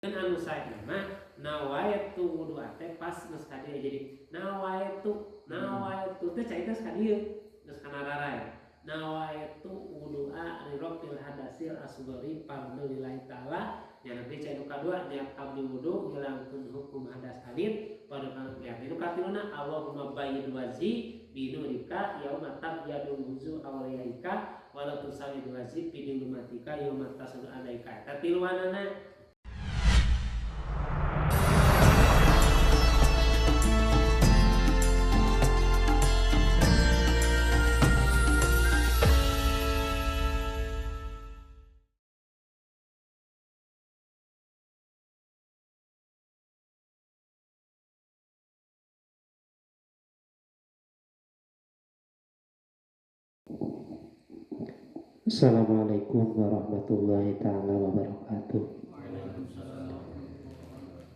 Anu sae mah nawaitu wudu teh pas geus ka dieu, jadi nawaitu nawaitu teh cai geus ka dieu geus kana rarai. Nawaitu wudu'a li rafil hadasil asghari fardhu lillahi ta'ala. Nya nanti cai nu kadua niat abdi wudu ngilangkeun hukum hadas alit pada niat nu katiluna Allahumma bayyid wajhi binurika yauma tabyadul wuzu awliyaika wala tusawid wajhi bidulumatika yauma tasud alaika. Eta tiluanana. Assalamualaikum warahmatullahi ta'ala wabarakatuh.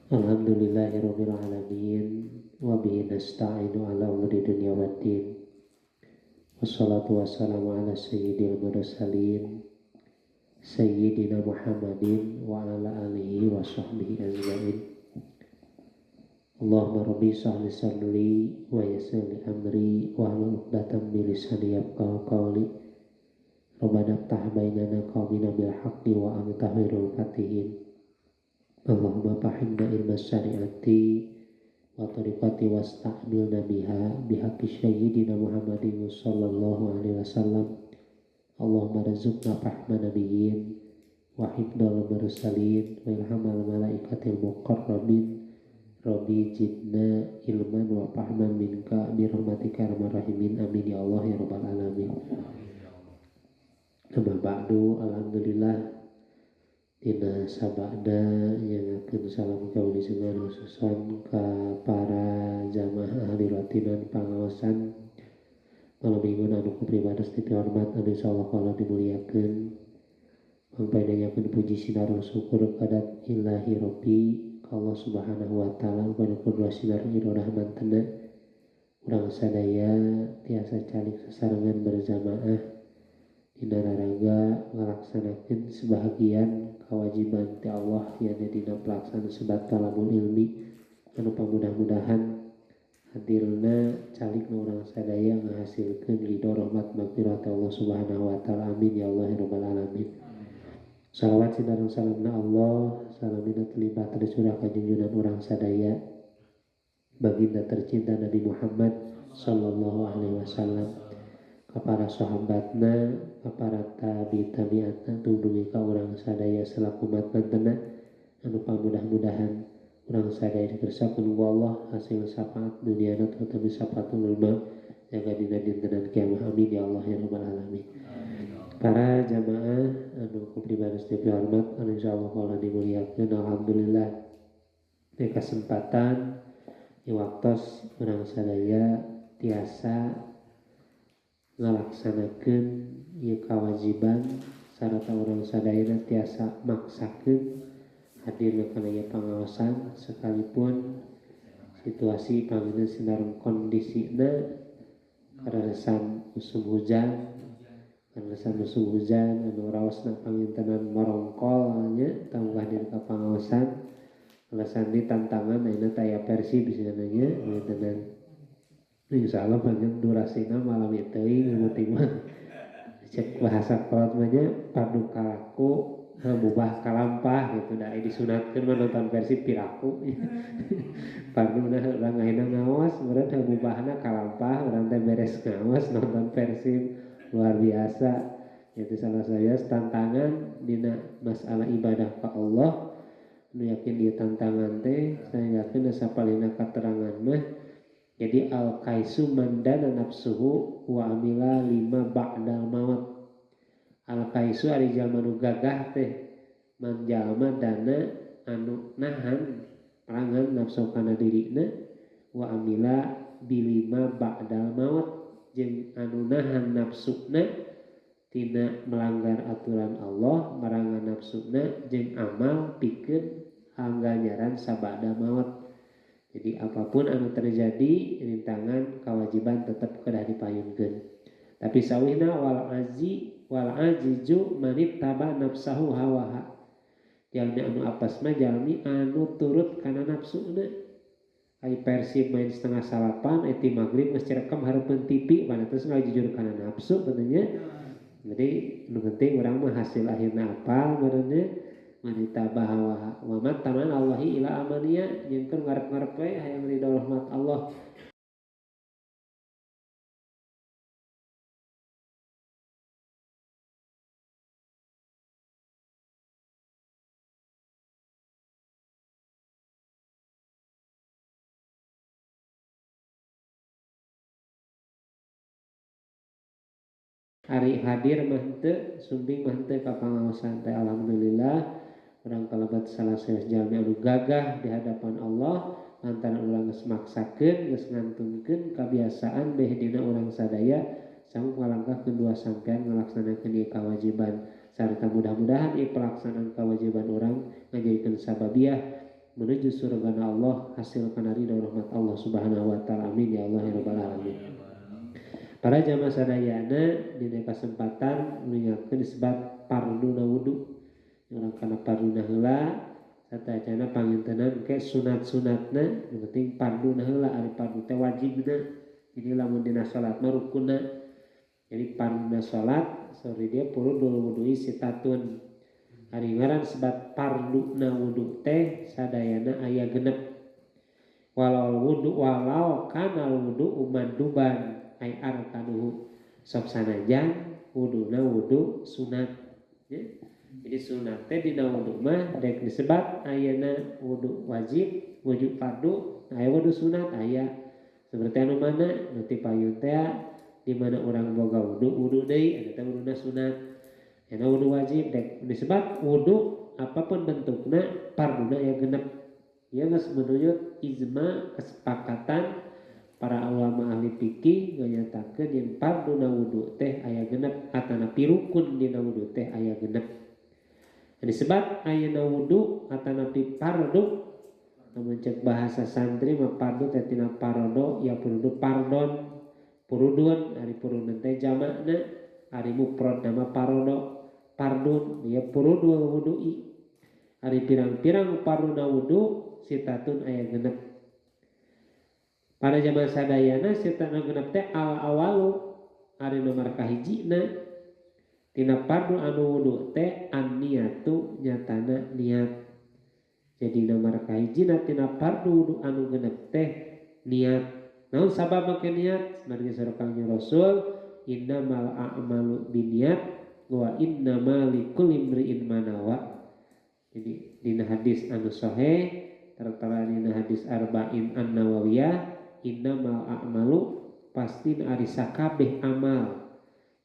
Alhamdulillahirabbil alamin wa bihi nasta'inu ala umuri dunya waddin. Wassalatu wassalamu ala sayyidil mursalin sayyidina Muhammadin wa ala alihi wa sahbihi ajmain. Allahumma rabbi shrah li sadri wa yassir li amri wahlul 'uqdatam min lisani yafqahu qawli. Rabbana ftah bainana qawmina bil haqqi wa anta khairul fatihin. Allahumma fahimna ilma syari'ati wa tariqati wasta'milna biha bihaqqi sayyidina Muhammadin sallallahu alaihi wasallam. Allahumma rzuqna fahma nabiyyin wa hifdzal mursalin wa ilhamal malaikatil muqarrabin. Rabbi zidna ilman wa fahman minka bi rahmatika ya arhamar rahimin. Amin ya Allah ya rabbal alamin. Amma ba'du, alhamdulillah dina sabada nyangakeun salam kaulisengan khususan ka para jamaah ahli ratinan pangaosan malam minggu anu ku pribados titi hormat anu insyaallah kalau dimuliakeun. Mangpainanyakeun puji sinareng syukur kadat ilahi rabbi ka Allah subhanahu wa ta'ala kana kudra sinareng irodah mantena urang sadaya tiasa calik sasarengan berjamaah dina raraga ngalaksanakeun sebahagian kewajiban ti Allah yakni dina pelaksanaan sebat talabul ilmi anu pamudah-mudahan hadirna calik nu urang sadaya ngahasilkeun ridho rahmat magfirah ti Allah subhanahu wa ta'ala. Amin ya Allah ya rabbal alamin. Salawat sinareng salamna Allah salamina terlibat tercurah ka junjunan urang sadaya baginda tercinta Nabi Muhammad sallallahu alaihi wasallam, para sahabatna, para tabi tabiatna, tundungi ka urang sadaya selaku umat mantena anu pamudah-mudahan urang sadaya dikersakeun ku Allah hasil syafaat duniana terutama syafaatul ulama jaga dina dintenan kiamah. Amin ya Allah ya rabbal alamin. Para jamaah anu ku pribados dihormat anu insyaallah kalau dimuliakeun, alhamdulillah di kesempatan di waktos urang sadaya tiasa ngalaksanakeun ieu kawajiban sarta urang sadayana tiasa maksakeun hadir kana ieu pangaosan sekalipun situasi pangeun sinareng kondisina kararesan musim hujan, kararesan musim hujan anu raosna pangintenan marongkol nya tangguh hadir ka pangaosan alasan di tantangan ayeuna teh aya versi bisana nya pangintenan. Insyaallah panjang durasina malam itu penting mah cek bahasa kolot mah nya padu kalaku mubah kalampah gitu da disunatkeun mah nonton versi piraku parduna urang ayeuna ngaos meureun mubahna kalampah urang teh beres ngaos nonton versi luar biasa. Itu salah saya tantangan dina masalah ibadah ka Allah nu yakin ieu tantangan teh saya yakin sapalina katerangan mah. Jadi al-kaisu mandana nafsuhu wa amila lima ba'dal maut. Al-kaisu ari jalma nu gagah teh man jalma dana anu nahan perangan nafsu kana dirina wa amila bilima ba'dal maut jeung anu nahan nafsuna tina melanggar aturan Allah marangan nafsuna jeung amal pikeun angganyaran sabada maut. Jadi apapun anu terjadi rintangan kewajiban tetap kedah dipayunkeun. Tapi sawihna wal aji wal ajiju manittaba nafsahu hawaha. Jalmi anu apes mah jalmi anu turut kana nafsuna. Ai Persib main 7:30 ti magrib geus cirekem hareupeun TV mana terus ngajujur kana nafsu katanya. Jadi nu penting urang mah hasil akhirna apal meureunnya manita bahwa wa man taman Allahi ila amaniya jeung ngarep-ngarep we hayang ridho rahmat Allah. Ari hadir mah henteu, sumbing mah henteu ka pangaosan teh alhamdulillah urang kalebet salah sawios jalmi anu gagah di hadapan Allah lantaran urang geus maksakeun geus ngantunkeun kabiasaan beh dina urang sadaya sanggup ngalangkahkeun dua sampean ngalaksanakeun ieu kawajiban sarta mudah-mudahan ieu pelaksanaan kewajiban urang ngajadikeun sababiah menuju surgana Allah hasil kana ridho rahmat Allah Subhanahu wa taala. Amin ya Allah ya rabbal alamin. Para jamaah sadayana dina kesempatan mengingatkeun disebut parduna wudu. Urang kana parduna heula satacana pangintenan ke sunat-sunatna, nu penting parduna heula ari pardu teh wajibna. Jadi lamun dina salat mah rukunna. Jadi parduna salat sore dia purudul wudu'i sitatun. Ari ngaran sebat parduna wudu teh sadayana aya genep. Walau wudu walau kana wudu umanduban ai arkanuhu sok sanajan wuduna wudu sunat ya. Jadi sunat teh dina wudu mah dek disebat ayeuna wudu wajib, wudu fardu, aya wudu sunat aya. Seperti anu mana nu ti payun teh di mana urang boga wudu, wudu deui eta teh wuduna sunat. Eta wudu wajib dek disebat wudu apapun bentukna farduna aya genep. Ieu geus menurut ijma kesepakatan para ulama ahli fikih nganyatakeun yen farduna wudu teh aya genep atanapi rukun dina wudu teh aya genep. Disebat ayeuna wudu atanapi fardu, lamun cek bahasa santri mah fardu teh tina parodo ya purudu pardon purudun ari purudun teh jamakna ari mufrad nama parodo pardun ya purudul wudu'i ari pirang-pirang farduna wudu sitatun aya genep. Pada zaman sadayana sitatun genep teh al awalu ari nomor kahijina tina fardu anu wudu teh an-niyatu nyatana niat. Jadi nomor kahijina tina fardu wudu anu genep teh niat. Naon sabab make niat? Margi saur Kangjeng Rasul innamal a'malu binniyat wa innamal likulli imri'in ma nawa. Jadi dina hadis anu sahih tertera dina hadis Arba'in An-Nawawiyah innamal a'malu pasti ari sakabeh amal.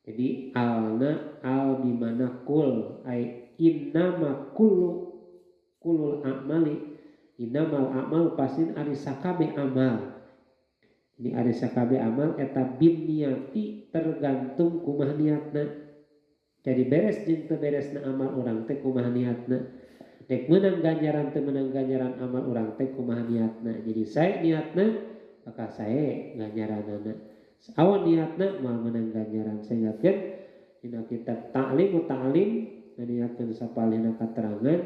Jadi alna al bimana kul ay innama kullu kulul a'mali innamal a'malu pasti ari sakabeh amal. Jadi ari sakabeh amal eta bin niati tergantung kumaha niatna. Jadi beres jeung teu beresna amal urang teh kumaha niatna. Dek meunang ganjaran teu meunang ganjaran amal urang teh kumaha niatna. Jadi sae niatna maka sae ganjaranana. Awan niatna moal meunang ganjaran. Sehingga dina kitab Ta'lim Ta'lim niatkeun sapalihna katerangan.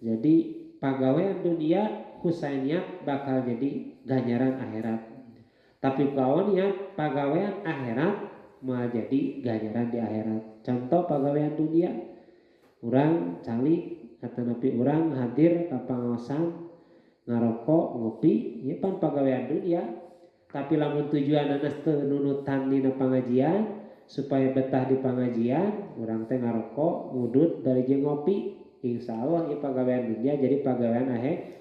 Jadi pagawean dunia ku niat bakal jadi ganjaran akhirat. Tapi kawan niat pagawean akhirat moal jadi ganjaran di akhirat. Contoh pagawean dunia urang calik atanapi urang hadir ka pangaosan ngarokok ngopi ieu pan pagawean dunia. Tapi lamun tujuanna teu nunutan dina pangajian supaya betah di pangajian urang teh ngarokok ngudut bari jeung ngopi insyaallah ieu pagawean dunia jadi pagawean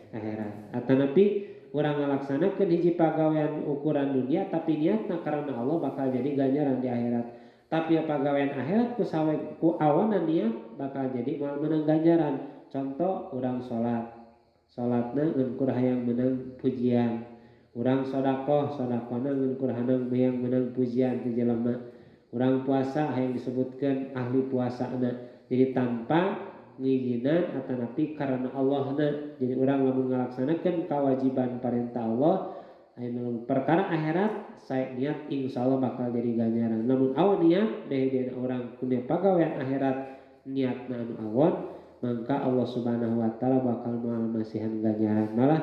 akhirat. Atanapi urang ngalaksanakeun hiji pagawean ukuran dunia tapi niatna karena Allah bakal jadi ganjaran di akhirat. Tapi pagawean akhirat ku sawe ku awanan niat bakal jadi moal meunang ganjaran. Contoh urang salat. Salatna ngan kur hayang meunang pujian. Urang sedekah, sedekahna ngan kur hayang meunang pujian ti jelema. Urang puasa hayang disebutkeun ahli puasana. Jadi tanpa ngijinan atanapi karena Allahna. Jadi urang lamun ngalaksanakeun kewajiban perintah Allah aya perkara akhirat saya niat insyaallah bakal jadi ganjaran. Lamun awan niat deh dina urang kunya pagawean akhirat niatna anu awon maka Allah Subhanahu wa taala bakal moal masihan ganjaran. Malah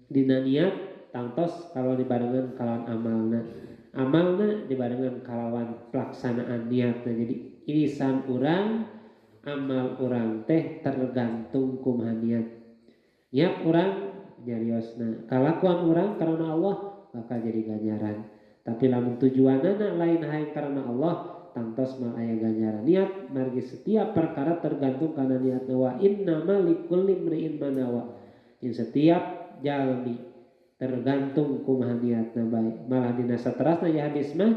dina niat tangtos kalau dibarengan kalawan amalna, amalna dibarengan kalawan pelaksanaan niatna. Jadi irisan urang, amal urang teh tergantung kumaha niat. Niat urang nyariosna, kalakuan urang karena Allah bakal jadi ganjaran. Tapi lamun tujuanana lain hayang karena Allah, tangtos mal aya ganjaran. Niat margi setiap perkara tergantung kana niatna. Wa innama likulli imri'in ma nawa. Jeung setiap jalmi tergantung kumaha niatna bae. Malah dina saterasna ya hadis mah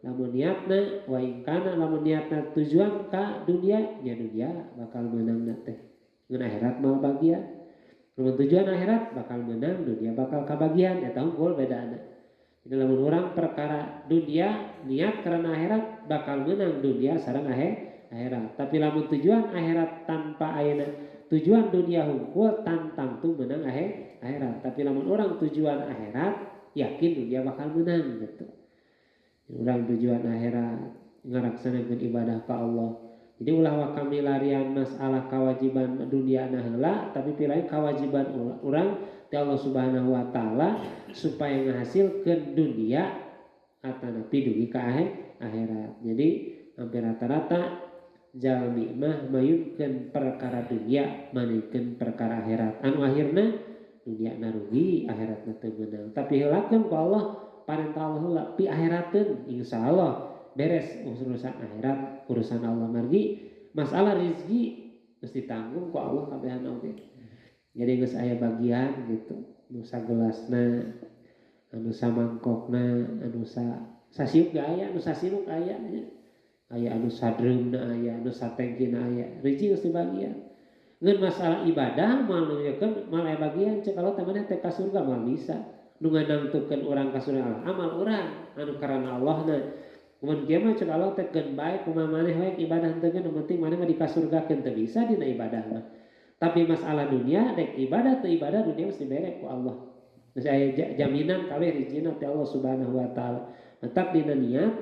lamun niatna wa in kana lamun niatna tujuan ka dunia nya dunia bakal meunangna teh. Ngan akhirat moal bagian. Lamun tujuan akhirat bakal menang, dunia bakal kabagian, eta unggul bedana. Jadi lamun urang perkara dunia niat karena akhirat bakal menang dunia sareng akhirat. Tapi lamun tujuan akhirat tanpa ayeuna tujuan dunia hungkul tantang tu menang akhirat. Tapi lamun orang tujuan akhirat yakin dunia bakal menang gitu. Orang tujuan akhirat ngalaksanakeun ibadah ka Allah. Jadi ulah wa kami larian masalah kewajiban dunia na heula, tapi pilih kewajiban urang ti Allah Subhanahu wa taala supaya ngahasilkeun dunia atanapi dugi ka akhirat. Jadi hampir rata-rata jalmi mah mayunkeun perkara dunia manikeun perkara akhirat. Anu akhirna dunia na rugi, akhiratna teu meunang. Tapi heulakeun ku Allah parentah Allah heula pi akhirateun, insyaallah beres urusan akhirat, urusan Allah margi masalah rezeki mesti tanggung ku Allah kabehan oge. Jadi geus aya bagian gitu, nu sagelasna, anu samangkokna, anu sasiuk ge aya, anu sasinuk aya nya. Aya anu sadreumna aya, anu satengkina aya. Rezeki geus dibagian. Ngan masalah ibadah moal nunjukeun moal aya bagian cek Allah teh maneh teh ka surga moal bisa. Nu nganangtukeun urang ka surga Allah, amal urang anu karana Allahna. Mun kieu mah cek Allah teh keun bae kumaha maneh we ibadah teh nu penting maneh mah dikasurgakeun teu bisa dina ibadah mah. Tapi masalah dunia dek ibadah teu ibadah dunia mesti bere ku Allah. Geus aya jaminan kabeh rizkina ti Allah Subhanahu wa taala. Tetap dina niat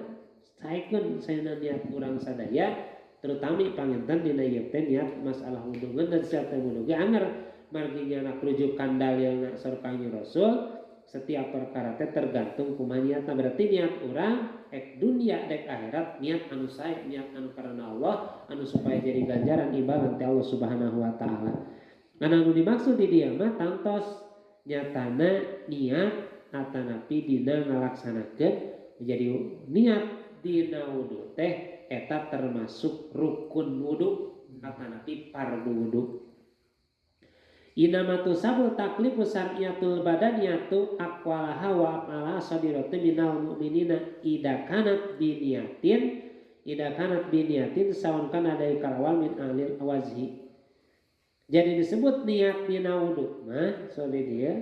saekeun saena niat urang sadaya terutama panginten dina ieu teh niat masalah wudu dan siapa wudu ge anger margi nya rujukan dalilna saur Kangjeng Rasul setiap perkara teh tergantung kumaha niatna. Berarti niat urang ek dunia dek akhirat niat anu sae, niat anu karena Allah, anu supaya jadi ganjaran ibadah ti Allah Subhanahu wa taala. Nah, anu dimaksud di dieu mah tangtos nyatana niat atanapi dina ngalaksanakeun. Jadi niat dina wudu teh eta termasuk rukun wudu atanapi fardu wudu. Inama tusabul taklifu syar'iyatul badaniyatu aqwalaha wa af'alaha sadiratu minal mu'minina ida kanat biniyatin ida kanat biniyatin sawan kana dari karawal min alil wajhi. Jadi disebut niat dina wudu mah soalnya dia.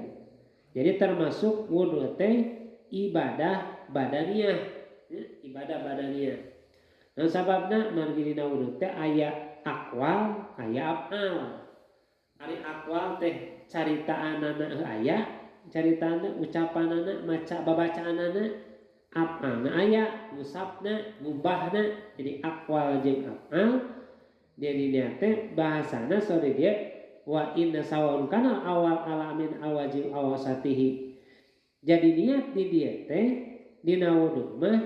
Jadi termasuk wudu teh ibadah badaniyah, ya, ibadah badaniyah. Nah sababna margi dina wudu teh aya aqwal, aya af'al. Ari aqwal teh caritaanana aya, caritaanana ucapanana, maca babacaanana, af'alna aya, ngusapna, ngubahna. Jadi aqwal jeung af'al jadi niat teh bahasana sore dia wa inna sawaun kana awal alamin awajib awasatihi. Jadi niat di dieu teh dina wudu mah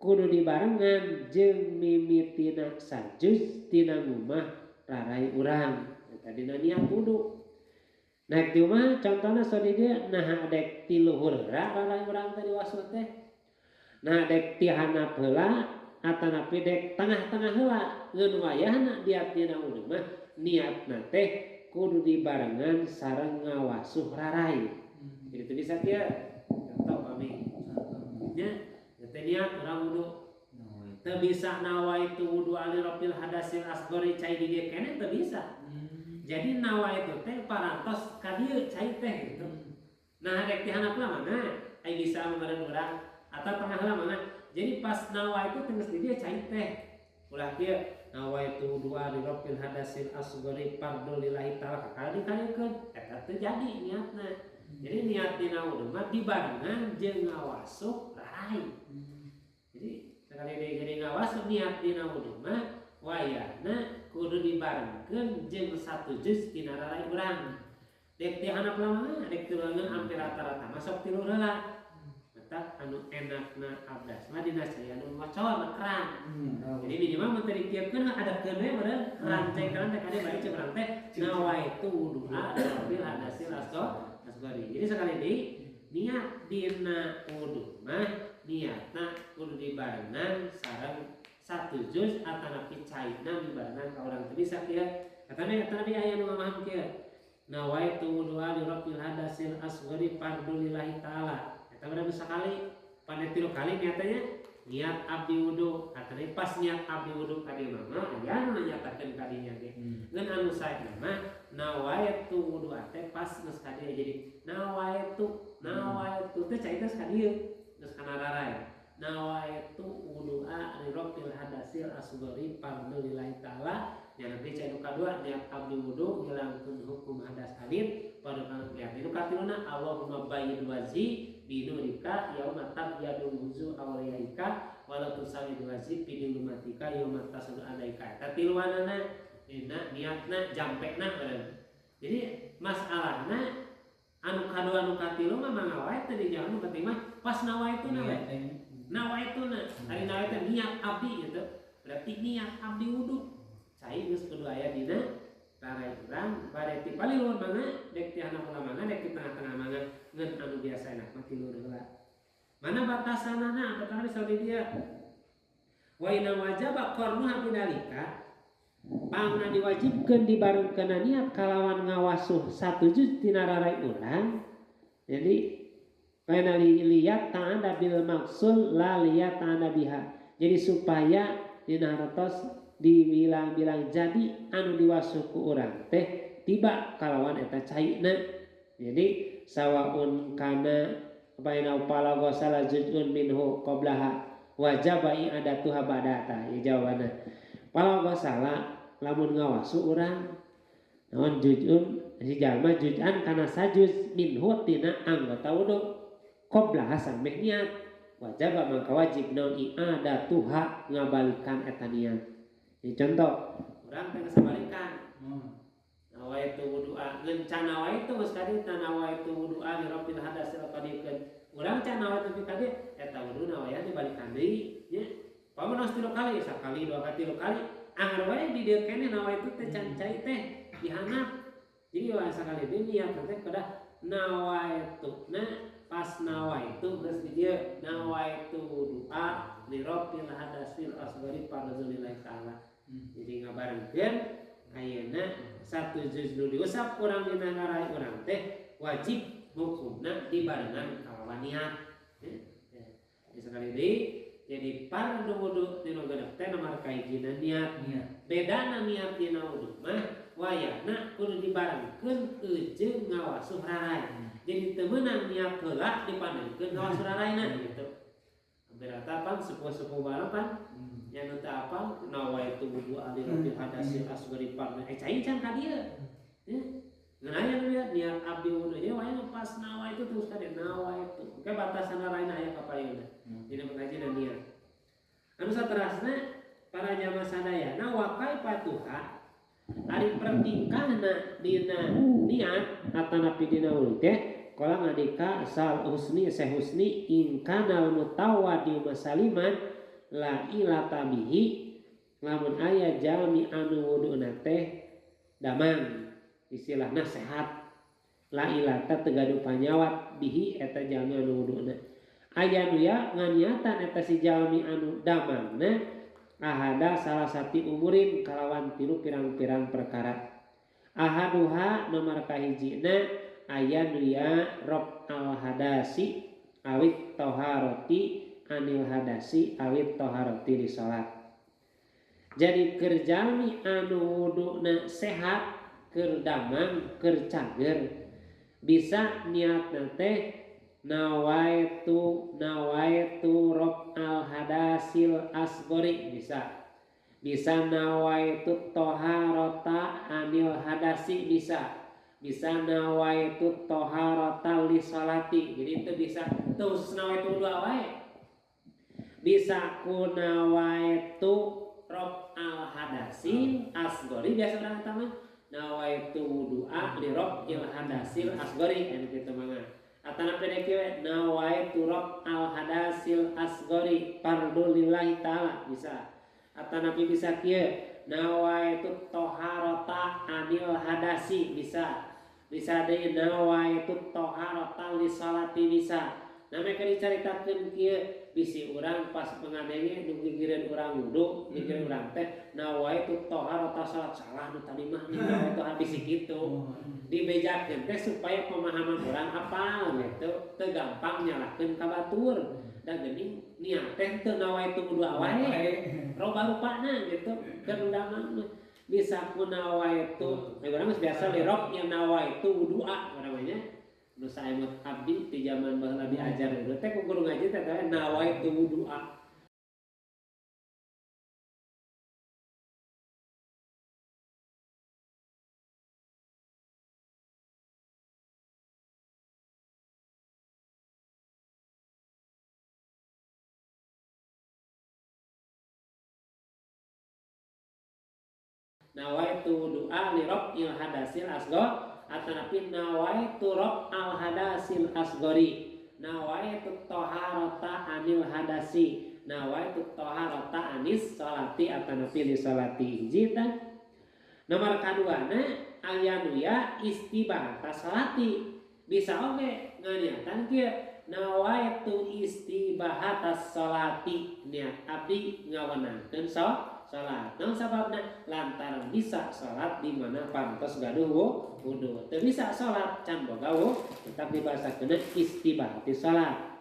kudu dibarengan jeung mimitina sajuz tina ngumah rarai urang. Tadina niat wudu. Nah di rumah contohna sore dia nah dek ti luhur heula rarai urang teh diwasuh teh. Nah dek ti handap heula atanapi dek tengah-tengah heula ngeun wayahna diat dina wudu mah niatna teh kudu dibarengan sareng ngawasuh rarai. Jadi teu bisa kieu. Contoh kami. Nya teh niat urang wudu. Teu bisa nawaitu wudu ali rafil hadasil asghari cai di dieu keneh teu bisa. Jadi nawaitu teh parantos ka dieu cai teh gitu. Nah dek ti handap heula mana ai bisa meureun urang atau tengah heula mana. Jadi pas nawaitu teh geus di dieu cai teh. Ulah kieu nawaitu wudu ali rafil hadasil asghari fardhu lillahi ta'ala kakali dikayekeun eta teu jadi niatna. Jadi niat dina wudu mah dibarengan jeung ngawasuh rarai. Jadi sekali deui jadi ngawasuh niat dina wudu mah wayahna kudu dibarengkeun jeung satu juz tina rarai urang. Dek ti handap mah dek ti leungeun hampir rata-rata masuk tilu heula. Matak anu enakna abdas mah dina cai anu ngocor keran. Jadi minimal mun teu dikieukeun adakeun we meureun keran cai keran teh kade bari cek urang teh nawaitu wudu'a bil hadasil asghari. Jadi sekali deui niat dina wudu mah niatna kudu dibarengan sareng satu juz atanapi caina dibarengan ka urang teu bisa kieu. Katana eta aya nu ngamaham kieu. Nawaitu wudu'a li rabbil hadasil asghari fardu lillahi ta'ala. Eta mah sakali pada tilu kali niatnya niat abdi wudu atanapi pas niat abdi wudu ka dieu mah aya nu nyatakeun ka dinya ge. Ngan anu sae mah nawaitu wudu'a teh pas geus ka dieu. Jadi nawaitu teh cai teh ka dieu geus kana rarai. Nawaitu wudu'a li rabbil hadasil asghari fardu lillahi ta'ala. Nya nanti cai nu kadua niat abdi wudu ngilangkeun hukum hadas alit pada niat nu katiluna Allahumma bayyid wajhi binurika yauma tabyadul wuzu awliyaika wala tusawid wajhi bidulumatika yauma tasadu alaika. Eta tiluanana dina niatna jampekna meureun. Jadi masalahna anu kadua anu katilu mah mangga wae teu dijawab nu penting mah pas nawaituna we. Nawaituna ari nawaitu niat abdi gitu. Berarti niat abdi wudu. Cai geus kudu aya dina tarai urang bade ti palilur mangga dek ti handap mangga dek ti tengah-tengah mangga ngan anu biasa enak mah tilur heula. Mana batasanana batasan saudi dia. Wa inna wajaba qarnuha bidalika pangna diwajibkeun dibarengkeun niat kalawan ngawasuh satu juz tina rarai urang. Jadi kana liat ta'ada bil maksul la liat ta'ada biha. Jadi supaya dina hartos dibilang-bilang jadi anu diwasuh ku urang teh tiba kalawan eta caina. Jadi sawaun kana baina pala ghasala juz'un minhu qablaha wajaba i'adatuha ba'da. Ya jawabanna pala ghasala lamun ngawasuh urang naon juz'un si jalma juz'an kana sajuz minhu tina anggota wudu qablaha sameh niat wajaba mangka wajib naon i'adatuha ngabalikan eta niat. Jadi contoh, urang teh sabalikan. Nawaitu wudu'a ngan can nawaitu geus kadi nawaitu wudu'a li rabbil hadasil qadikeun. Urang can nawaitu ti kadi eta wuduna wayah dibalikan deui nya. Pamun geus tilu kali, sakali dua kali tilu kali, anggar wae di dieu keneh nawaitu teh can cai teh dihanap. Jadi wah sakali deui niat teh kedah nawaitu. Na pas nawaitu geus di dieu nawaitu wudu'a li rabbil hadasil asghari farzulillahi ta'ala. Jadi ngabarengkeun ayeuna satu juz nu diusap urang dina ngarai urang teh wajib hukumna dibarengan kalawan niat. Ya, sekali deui jadi fardu wudu dina genep teh nomor kahijina niat. Bedana niat dina wudu mah wayahna kudu dibarengkeun jeung ngawasuh rarai. Jadi teu meunang niat heula dipandangkeun ngawasuh raraina gitu. Berarti pan sepuh-sepuh barang pan yang nu teu apal nawaitu wudu'a li rabbil hadasil asghari fardu cai can ka dieu. Ngan aya nu niat abdi wudu nya wayahna pas nawaitu terus ka dieu nawaitu. Engke batasan lain aya ka payuna. Dina pengkajian niat. Anu saterasna para jamaah sadayana wakai patuha ari pertingkahna dina niat atanapi dina wudu teh kala ngadika sal husni sehusni ingkanal mutawadi masaliman la ilata bihi lamun aya jalmi anu wuduna teh damang istilahna sehat la ilata teu gaduh panyawat bihi eta jalmi anu wuduna aya nu ya nganiatan eta si jalmi anu damangna ahada salah satu umurin kalawan tilu pirang-pirang perkara ahaduha nomor kahijina aya nu ya rob al hadasi awit toharoti anil hadasi awit toharoti di salat. Jadi keur jalmi anu wuduna sehat keur damang keur cager bisa niatna teh nawaitu rob al hadasil asgori bisa nawaitu toharota anil hadasi bisa nawaitu toharota li salati. Jadi itu bisa terus nawaitu dua wae bisa ku nawaitu rob al hadasil asgori biasa urang eta mah nawaitu wudu'a li raf'il hadasil asgori anu kitu mah. Atana pede kieu nawaitu raf'al hadasil asgori fardhu lillahi ta'ala bisa. Atanapi bisa kieu nawaitu toharata anil hadasi bisa. Bisa deui nawaitu toharata li salati bisa. Nah mereka dicaritakeun kieu bisi urang pas pengadenge nu gigireun urang wudu, gigireun urang teh nawaitu toharata salat salah nu tadi mah nawaitu habis kitu. Dibejakeun teh supaya pemahaman urang apal gitu, teu gampang nyalahkeun ka batur. Da geuning niat teh teu nawaitu wudu wae. Roba rupana gitu keur damang mah. Bisa ku nawaitu, urang geus biasa lirok yang nawaitu wudu'a urang mah nya. Nu saemut abdi di zaman baheula diajar wudu teh ku guru ngaji teh nawaitu wudu'a. Nawaitu wudu'a li raf'il hadasil asghar atanapi nawaitu raf'al hadasil asghari nawaitu taharata anil hadasi nawaitu taharata anis salati atanapi li salati hiji tah. Nomor kaduana aya nu ya istibahata salati bisa oge nganiatan kieu nawaitu istibahata salati niat abdi ngawenangkeun salat. Naon sababna? Lantaran bisa salat di mana pantos gaduh wudu. Teu bisa salat can boga wudu, tetap dibahasakeun istibahati salat.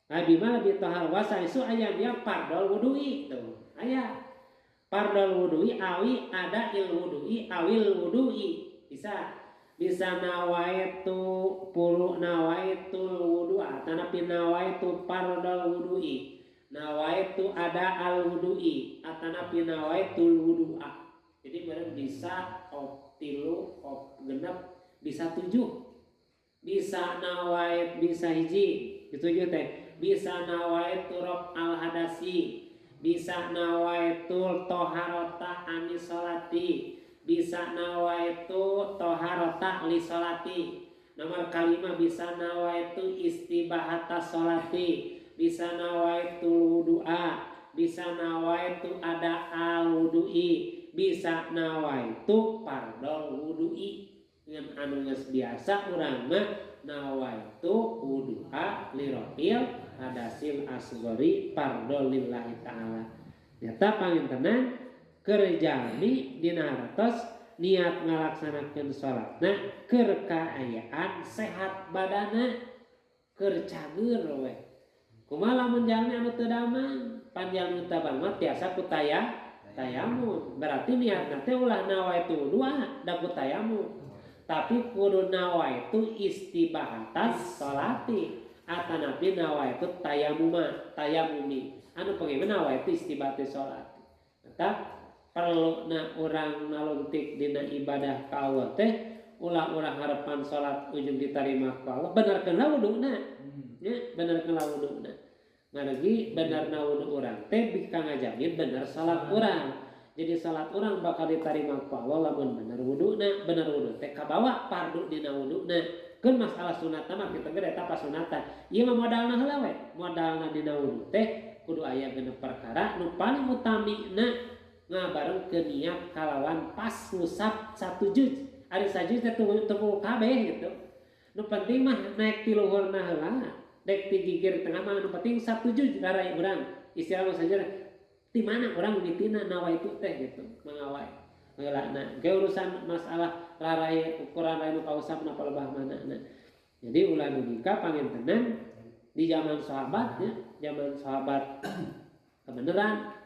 Abi mah lebih tohar wasa isu aya dia fardol wudu'i tuh. Aya fardol wudu'i awi ada il wudu'i awil wudu'i. Bisa bisa nawaitu pulu nawaitul wudu'a tanapi nawaitu fardol wudu'i. Nawaitu ada al wudu'i atanapi nawaitul wudu'a. Jadi bener bisa op tilu op genep bisa tujuh. Bisa nawait bisa hiji tujuh teh. Bisa nawaitu rob al hadasi, bisa nawaitul toharota anis solati, bisa nawaitu toharota li solati. Nomor kalima bisa nawaitu istibahata solati, bisa nawaitu wudu'a, bisa nawaitu ada al wudu'i, bisa nawaitu fardol wudu'i. Ngan anu geus biasa urang mah nawaitu wudu'a li raf'il hadasil asghari fardol lillahi ta'ala. Nyata pangintenan keur jalmi dina hartos niat ngalaksanakeun salatna keur kaayaan sehat badana keur cager we. Kumaha lamun jalmi anu teu damang, pan jalmi teu damang tiasa ku tayamum. Berarti niatna teh ulah nawaitu wudu'a da ku tayamum. Tapi kudu nawaitu istibahatas salati atanapi nawaitu tayamuma, tayamumi. Anu pengen nawaitu istibahati salati. Tetap perlu na urang nalungtik dina ibadah ka Allah teh ulah urang harapan salat ujung ditarima ku Allah benerkeun wuduna. Nya benerkeun wuduna. Margi benerna wudu urang teh bika ngajamin bener salat urang. Jadi salat urang bakal ditarima ku Allah lamun bener wuduna, bener wudu teh kabawa fardu dina wuduna. Keun masalah sunat mah kitu ge eta pasunatan. Ieu mah modalna heula we, modalna dina wudu teh kudu aya genep perkara nu paling utamina ngabarengkeun niat kalawan pas ngusap satu juz. Ari sajuz teh teu kabeh gitu. Nu penting mah naik ti luhurna heula, dek ti gigir tengah mah nu penting satu juz rarai urang. Istilah mah saja di mana orang mitina nawaitu teh gitu mangawai heulana ge urusan masalah rarai ukuran rai nu kausapna palebah manana. Jadi ulah dugi ka pangintenan di zaman sahabat nya, zaman sahabat kebenaran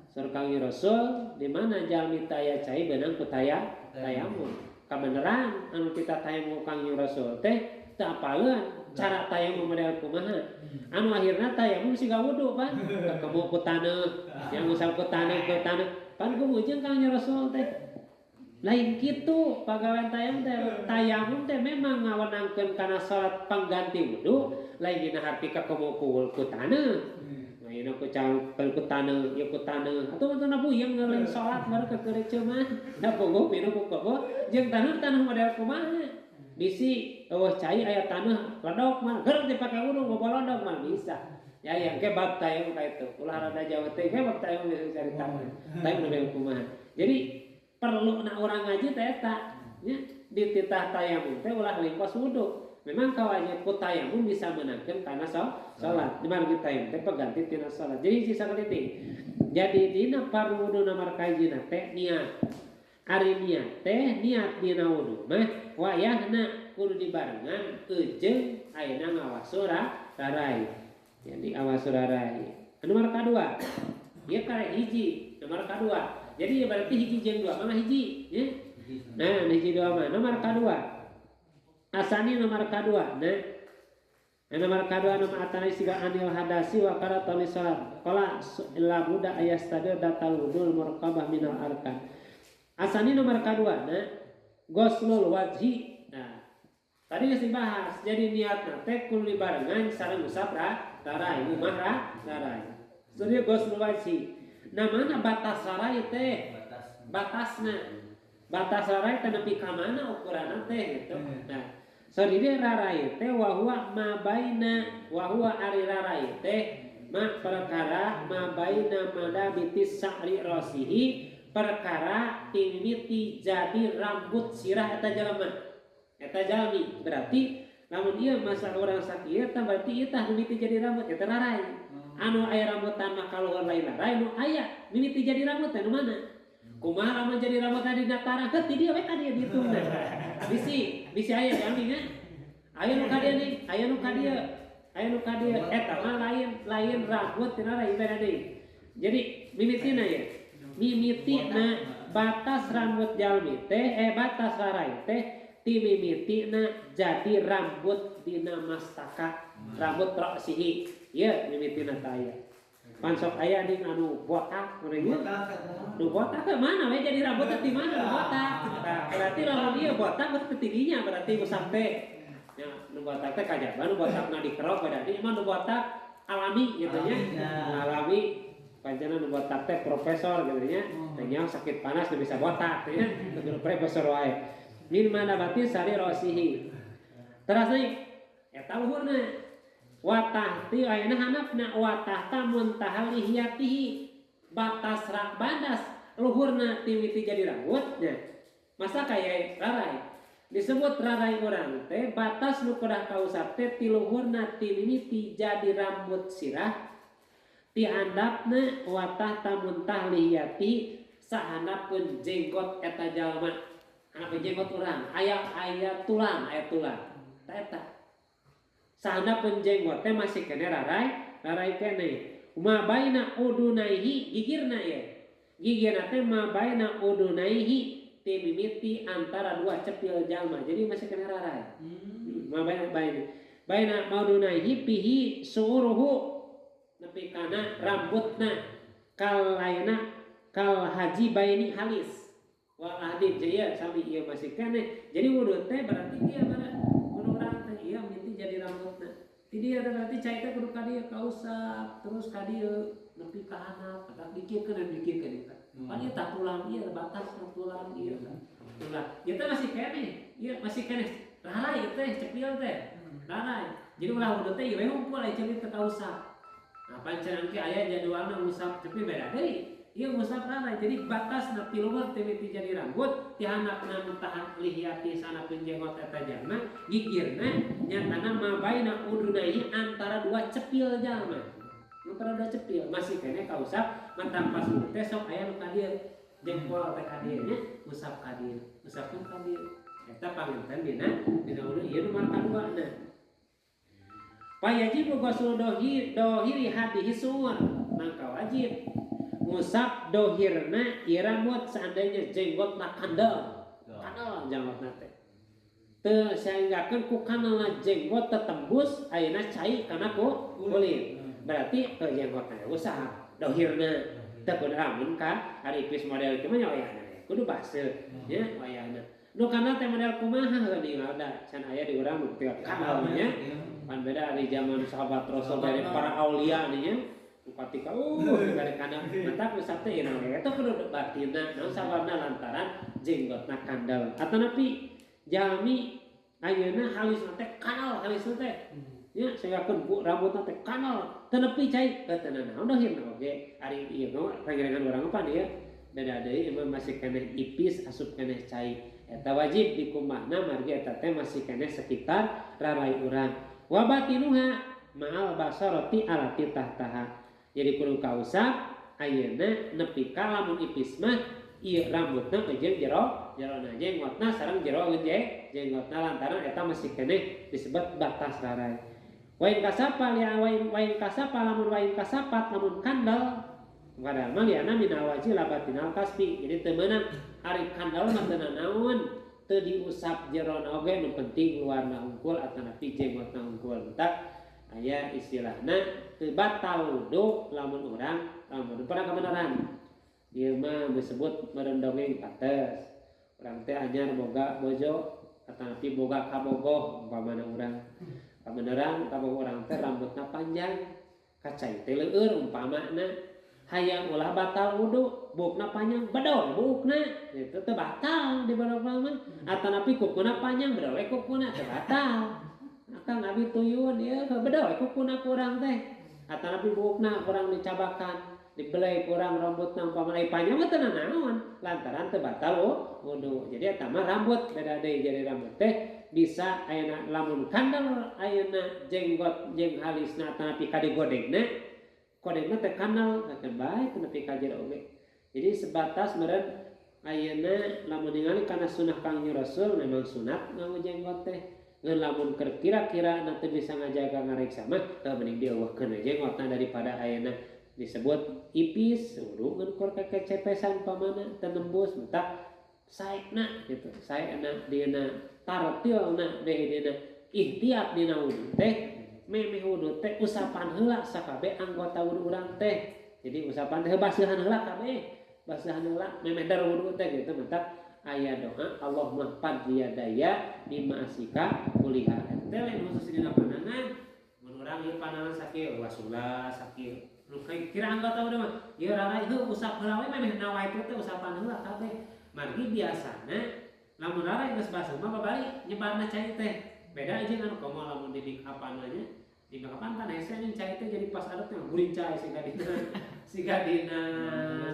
sur Kangjeng Rasul di mana jalmi taya cai beunang ku tayamum. Kabeneran anu kita tayamum Kangjeng Rasul teh teu apaleun cara tayamum model kumaha. Anu akhirna tayamum siga wudu pan ketemu ku taneuh, yang ngusap ku taneuh ku taneuh. Pan kumujeng Kangjeng Rasul teh. Lain kitu pagawean tayamum teh, tayamum teh memang ngawenangkeun kana salat pangganti wudu, lain dina harti kakemu ku taneuh. Nah, Ayeuna ku ku taneuh, ieu ku taneuh. Atuh mah puyeng ngeuleun salat baru kekereceu mah. Da puguh pinuh ku kebo jeung taneuh-taneuh model kumaha. Bisi eueuh cai aya taneuh ledok mah geur dipake wudu ngobolodok mah bisa. Ya yang ke bab tayamum ka itu. Ulah rada jauh teh ke bab tayamum bisa carita. Tayamum model kumaha. Jadi perlu na urang ngaji teh eta nya dititah tayamum teh ulah lingkos wudu. Memang kawajib ku tayamum bisa menangkeun kana salat. Di mana tayamum teh pengganti tina salat. Jadi sisa keliting. Jadi dina fardu wudu nomor kahijina teh niat. Ari niat teh niat dina wudu mah wayahna kudu dibarengan jeung ayeuna ngawasu rarai. Jadi awasu rarai. Nomor kadua. Ieu kare hiji, nomor kadua. Jadi berarti hiji jeung dua mah hiji nya. Nah, hiji dua mah nomor kadua. Asani nomor kadua, nah. Nomor kadua nomor atana siga anil hadasi wa qaratani salat. Qala la buddha ayastadir datal wudul murqabah minal arkan. Asani nomor kadua, nah, ghuslul wajhi. Nah, tadi geus dibahas. Jadi niatna teh kudu dibarengan sareng usap rarai, rumah rarai. Jadi ghuslul wajhi. Nah, mana batas rarai teh? Batasna. Batas rarai teh nepi ka mana ukuranna teh gitu. Nah, sadiri rarai teh wa huwa ma baina wa huwa ari rarai teh ma perkara ma baina madabitis sa'ri rasihi perkara timimiti jadi rambut sirah eta jalma. Eta jalmi berarti lamun ieu masa urang sakieu teh berarti ieu tah mimiti jadi rambut eta rarai. Anu aya rambutan mah kaluhur lain rarai nu aya mimiti jadi rambut teh nu mana? Kumaha lamun jadi rambut tadi datara ke ti dieu we ka dieu dihitungna. Bisi, bisi aya jalmi nya. Aya nu ka dieu nih, aya nu ka dieu. Aya nu ka dieu eta mah lain lain rambut tina lain beda deui. Jadi mimitina ya. Mimitina batas rambut jalmi teh batas rarai teh ti mimitina jadi rambut dina mastaka, rambut ra'sihi. Ieu mimitina teh aya. Pansok aya ning anu botak mun ieu. Nu botak ke mana we jadi rambut teh di mana nu botak? Nah, berarti lamun ieu botak berarti tidinya berarti usap teh. Ya, nu botak teh kajaba nu botakna dikerok berarti emang nu botak alami gitu nya. Alami pancena nu botak teh profesor gitu nya. Teh nyaho sakit panas teu bisa botak teh nya. Kudu profesor wae. Min manabati sari rosihi. Teras deui eta luhurna. Watah ti ayeuna handapna watah ta muntahal lihiyatihi batas rak badas luhurna timiti jadi rambutnya. Masa kaya rarai disebut rarai urang teh batas nu kedah kausap teh ti luhurna timimiti jadi rambut sirah ti handapna watah ta muntah lihiyati sahandapeun jenggot eta jalma. Handapkeun jenggot urang aya aya tulang ta eta sahandapeun jenggot teh masih kene rarai rarai kene. Ma baina udunaihi gigirna ye. Gigirna teh ma baina udunaihi ti mimiti antara dua cepil jalma. Jadi masih kene rarai. Ma baina baina baina udunaihi pihi suuruhu nepi kana rambutna kal laina kal haji baini halis wal ahdib jaya sami ieu masih kene. Jadi wudu teh berarti ieu mana kudu urang teh ieu mimiti jadi rambutna. Ti dieu teh berarti cai teh kudu ka dieu kausap terus ka dieu nepi ka handap batak dikirkeun dan dikirkeun eta. Pan ieu tah tulang ieu batas tulang ieu tah. Tulang. Ieu teh masih keneh. Ieu masih keneh. Rarai ieu teh cepil teh. Rarai. Jadi ulah wudu teh ieu we hungkul aya cepil teh kausap. Nah pancen engke aya jadwalna ngusap cepil beda deui. Ieu ngusap rarai. Jadi batas nepi luhur teh mimiti jadi rambut ti handapna muntahan lihiyati sanapun jenggot eta jalma gigirna nyatana ma baina udunaihi antara dua cepil jalma. Antara dua cepil masih kene kausap mentang pas teh sok aya nu ka dieu jengkol teh ka dieu nya ngusap ka dieu ngusapkeun ka dieu eta panginten dina dina wudu ieu nomor kaduana. Payajibu ghuslu dohiri hadihi suur maka wajib ngusap dohirna ieu rambut seandainya jenggotna kandel kandel jenggotna teh teu sehinggakeun ku kandelna jenggot tetembus ayeuna cai kana ku kulit berarti teu jenggotna usap dohirna teu kudu lamun ka ari pis model kieu mah nya wayahna kudu baseuh nya wayahna nu kana teh model kumaha heuh ningal da can aya di urang nu teu kandel nya pan beda di zaman sahabat Rasul dari para aulia nih nya. Katika bari kana mata usap teh ieu eta kudu batinna naon sababna lantaran jenggotna kandel. Atanapi jalmi ayeuna halisna teh kanal halisna teh. Nya sehinggakeun bu rambutna teh kanal teu nepi cai teu naon dahirna oge ari ieu mah pangerangan urang pan ieu beda deui ieu masih keneh ipis asup keneh cai eta wajib dikumbahna margi eta teh masih keneh sekitar rarai urang. Wa batinuha ma'al basarati alati tahtaha. Jadi kudu kausap ayeuna nepi ka lamun ipis mah ieu rambutna jeung jero jerona jenggotna sareng jero jenggotna lantaran eta masih keneh disebut batas rarai. Wain kasapa lia wain wain kasapa lamun wain kasapat lamun kandel padahal mah liana minal wajhi labatinal kasbi. Jadi teu meunang ari kandel mah teu nanaon teu diusap jerona oge nu penting luarna hungkul atanapi jenggotna hungkul. Entak aya istilahna teu batal wudu lamun urang lamun pernah kebenaran ieu mah disebut meureun dongeng pates urang teh anyar boga bojo atanapi boga kabogoh umpamana urang kabeneran kabogoh urang teh rambutna panjang kacai teh leueur umpamana hayang ulah batal wudu buukna panjang bedol buukna itu teu batal di bedol mah atanapi kukuna panjang bedol we kukuna teu batal. Akang abi tuyun ieu bedol kukuna kurang teh atanapi buukna kurang dicabakan dibelai kurang rambutna umpamana panjang mah teu nanaon lantaran teu batal wudu. Jadi eta mah rambut beda deui jadi rambut teh bisa ayeuna lamun kandel ayeuna jenggot jeung halisna atanapi ka digodegna kodegna teh kandel teh bae teu nepi ka jero oge. Jadi sebatas meureun ayeuna lamun ningali kana sunah Kangjeng Rasul memang sunat nganggo jenggot teh. Ngan lamun keur kira-kira nanti bisa ngajaga ngareksa mah teu mending dieuweuhkeun we jenggotna daripada ayeuna disebut ipis wudu ngan kur kekecepesan pamana teu nembus mentak saekna gitu saekna dina tartilna deui dina ihtiyat dina wudu teh memeh wudu teh usapan heula sakabeh anggota wudu urang teh. Jadi usapan teh baseuhan heula kabeh baseuhan heula memeh dar wudu teh gitu mentak aya doa Allahumma fad yadaya bima asika kuliha. Teh lain khusus dina panangan mun urang ieu panangan sakieu wasula sakieu nu kira anggota udah mah ieu rarai heuh usap heula we memeh nawaitu teh usapan heula kabeh. Margi biasana lamun rarai geus basuh mah babari nyebarna cai teh. Beda jeung anu komo lamun di make upan nya di make upan pan hese ning cai teh jadi pas aduk teh guring cai siga dina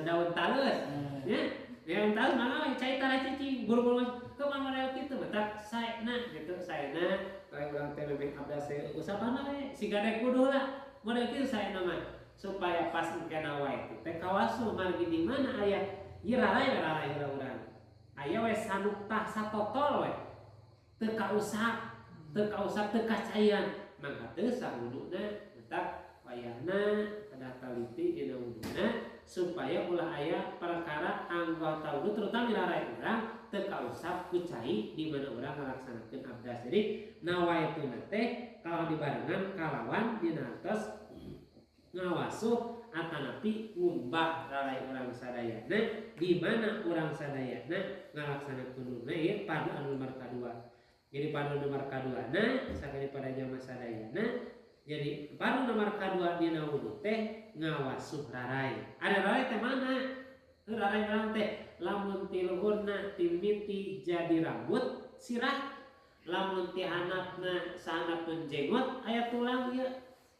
daun taleus nya. Yang tahu mana cai tara cicing buru-buru ke mana kitu matak saena gitu saena lain urang teh memeh abdas usapana we siga dek kudu lah model kitu saena mah supaya pas engkena wae teh kawasu margi di mana aya ieu rarai rarai urang aya we sanuktah satotol we teu kausap teu kacaian mangga teu sawuduna matak wayahna kedah taliti dina wuduna supaya ulah aya perkara anggota wudu terutama rarai urang teu kausap ku cai di mana urang ngalaksanakeun abdas. Jadi nawaituna teh kalau dibarengan kalawan dina atos ngawasuh atanapi ngumbah rarai urang sadayana di mana urang sadayana ngalaksanakeun wuduna ieu padu anu nomor kadua. Jadi padu nomor kaduana sakali pada jamaah sadayana. Jadi baru nomor kadua dina wudu teh ngawasuh rarai. Ada rarai teh mana? Rarai urang teh lamun ti luhurna timiti jadi rambut sirah, lamun ti handapna sahandapeun jenggot aya tulang ieu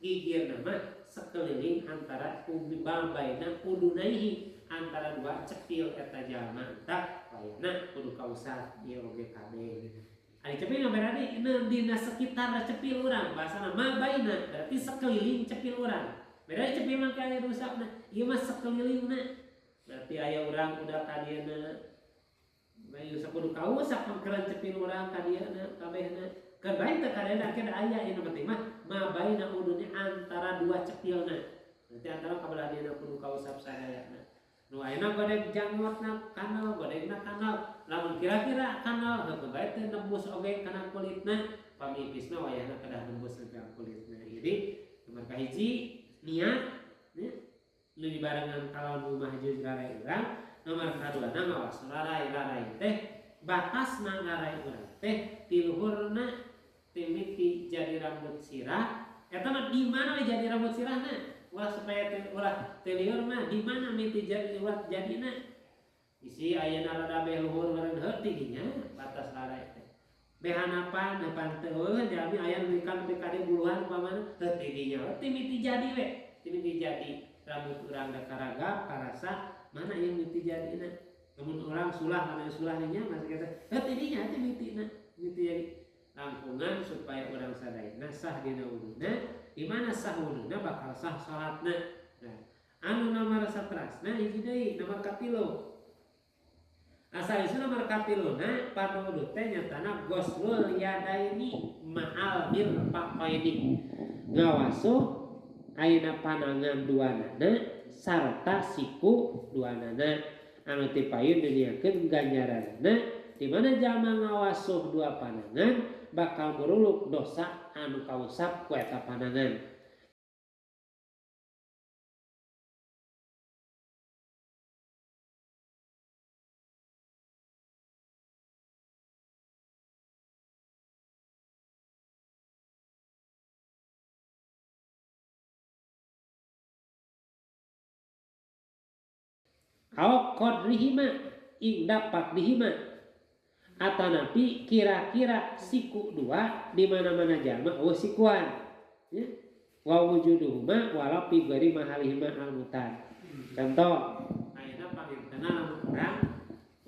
gigirna mah sekeliling antara umi babaina udunaihi antara dua cepil eta jalma tah wayahna kudu kausap ieu oge kabeh. Ari cepil mah berarti dina sekitar cepil urang bahasana ma baina berarti sekeliling cepil urang. Beda cepil mah aya rusakna, ieu mah sekelilingna. Berarti aya urang udah ka dieuna. Bae sakudu kausap pangkeran cepil urang ka dieuna kabehna. Keur bae teh kadena ke aya ieu nu penting mah ma baina udune antara dua cepilna. Berarti antara kabelah dieuna kudu kausap sadayana. Nu ayeuna godeg janggotna kanal, godegna kanal. Lamun kira-kira kanal heuh bae teh nembus oge kana kulitna, pamipisna wayahna kedah nembus ka kulitna. Jadi nomor kahiji niat nya nu dibarengan kalawan mahjuz rarai urang, nomor kaduana ngawas rarai-rarai teh batasna rarai urang teh ti luhurna timiti jadi rambut sirah. Eta mah di mana we jadi rambut sirahna? Ulah supaya ulah teu lieur mah di mana mimiti jadi ulah jadina. Isi ayeuna rada beh luhur meureun heuh tidinya batas rarai teh. Behanapan depan teu eueuh jalmi aya nu kan nepi ka dieu buluhan umpamana heuh tidinya heuh mimiti jadi we. Mimiti jadi rambut urang da karagap karasa mana ieu mimiti jadina. Lamun urang sulah mana sulah dinya masih kita heuh tidinya teh mimitina mimiti jadi. Langkungan supaya urang sadayana sah dina wuduna. Di mana sah wuduna bakal sah salatna. Nah, anu nomor satrasna hiji deui nomor katilu. Asal isu nomor katiluna pardu wudu teh nyatana ghuslul yadaini ma'al mirfaqaini. Ngawasuh ayeuna panangan duanana sarta siku duanana anu tipayun duniakeun ganjaranna di mana jalma ngawasuh dua panangan bakal meruluk dosa anu kausap ku eta panangan. Aw qadrihima ing dapat dihima atanapi kira-kira siku dua di mana-mana jalma eueuh sikuan ya wa wujuduhuma walau fi ghairi mahalihima al-mutar. Contoh ayeuna pangintena lamun urang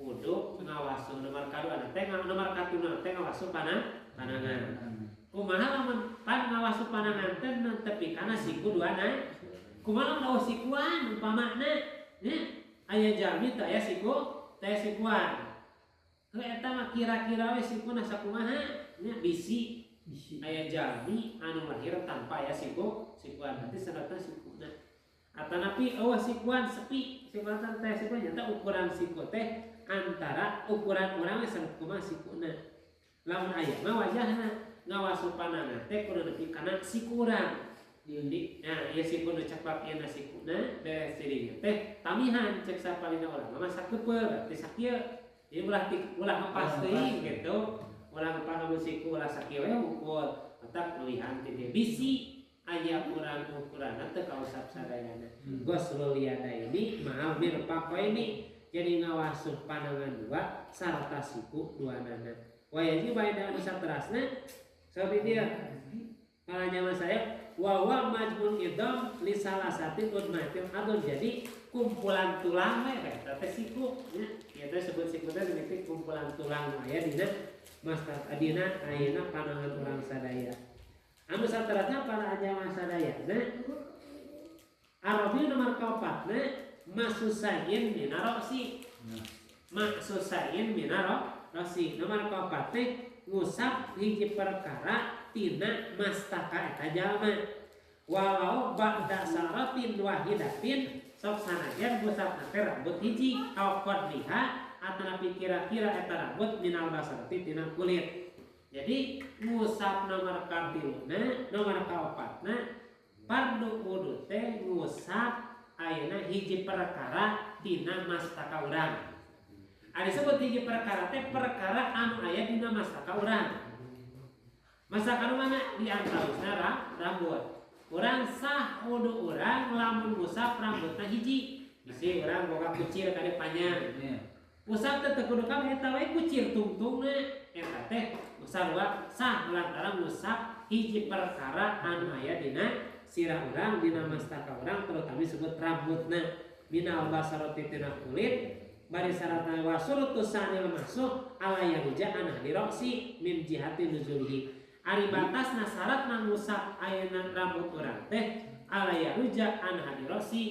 wudu ngawasuh nomor kadua teh nomor katuna teh ngawasuh panangan. Kumaha lamun pan ngawasuh panangan teh tepi kana siku duana? Kumaha lamun eueuh sikuan umpamana nya aya jalmi teh aya siku teh sikuan. Heuh eta mah kira-kira we sikuna sakumaha nya bisi aya jalmi anu lahir tanpa aya siku sikuan berarti syaratna sikuna. Atanapi eueuh sikuan sepi sikuan teh sikuan nyata ukuran siku teh antara ukuran urang we sakumaha sikuna. Lamun aya mah wajahna ngawasuh panangan teh kudu nepi kana siku urang. Di nah ieu siku nu cepat ieu na sikuna beres dirinya teh tamihan cek sapalina urang mah sakepeul berarti sakieu. Jadi ulah ngepas teuing gitu. Ulah ngepas lamun siku ulah sakieu we ukur. Matak leuwihan ti dieu bisi aya urang ukuranna teu kausap sadayana. Ghuslul yadaini ma'al mirfaqaini. Jadi ngawasuh panangan dua sarta siku duanana. Wa yajibu baina anu saterasna sabi dia. Para nyawa saya wawa majmun idom li salasatin udmatil adun. Jadi kumpulan tulang we eta teh siku nya. Ieu teh sebut siku teh dimiti kumpulan tulang aya dina mastat adina ayeuna panangan urang sadaya. Anu saterasna para nyawa sadaya na Arabi nomor kaopatna masusain minarosi. Masusain minarosi nomor kaopat teh ngusap hiji perkara tina mastaka eta jalma walau ba'da saratin wahidatin sok sanajan ngusap teh rambut hiji au qadriha atanapi kira-kira eta rambut minal basarati tina kulit. Jadi ngusap nomor katiluna nomor kaopatna pardu wudu teh ngusap ayeuna hiji perkara tina mastaka urang. Ari sebut hiji perkara teh perkara anu aya dina mastaka urang. Mastaka nu mana? Di antawisna rambut. Urang sah wudu urang lamun ngusap rambutna hiji. Bisi urang boga kucir kade panjang. Usap teh teu kudu kabeh eta we kucir tungtungna eta teh sarua sah lantaran ngusap hiji perkara anu aya dina sirah urang dina mastaka urang terutama disebut rambutna minal basarati tina kulit bari syaratna wa surutu sanil masuk ala yaruja an ahli roksi min jihati nuzulihi. Ari batasna syaratna ngusap ayeuna rambut urang teh ala yaruja an ahli roksi.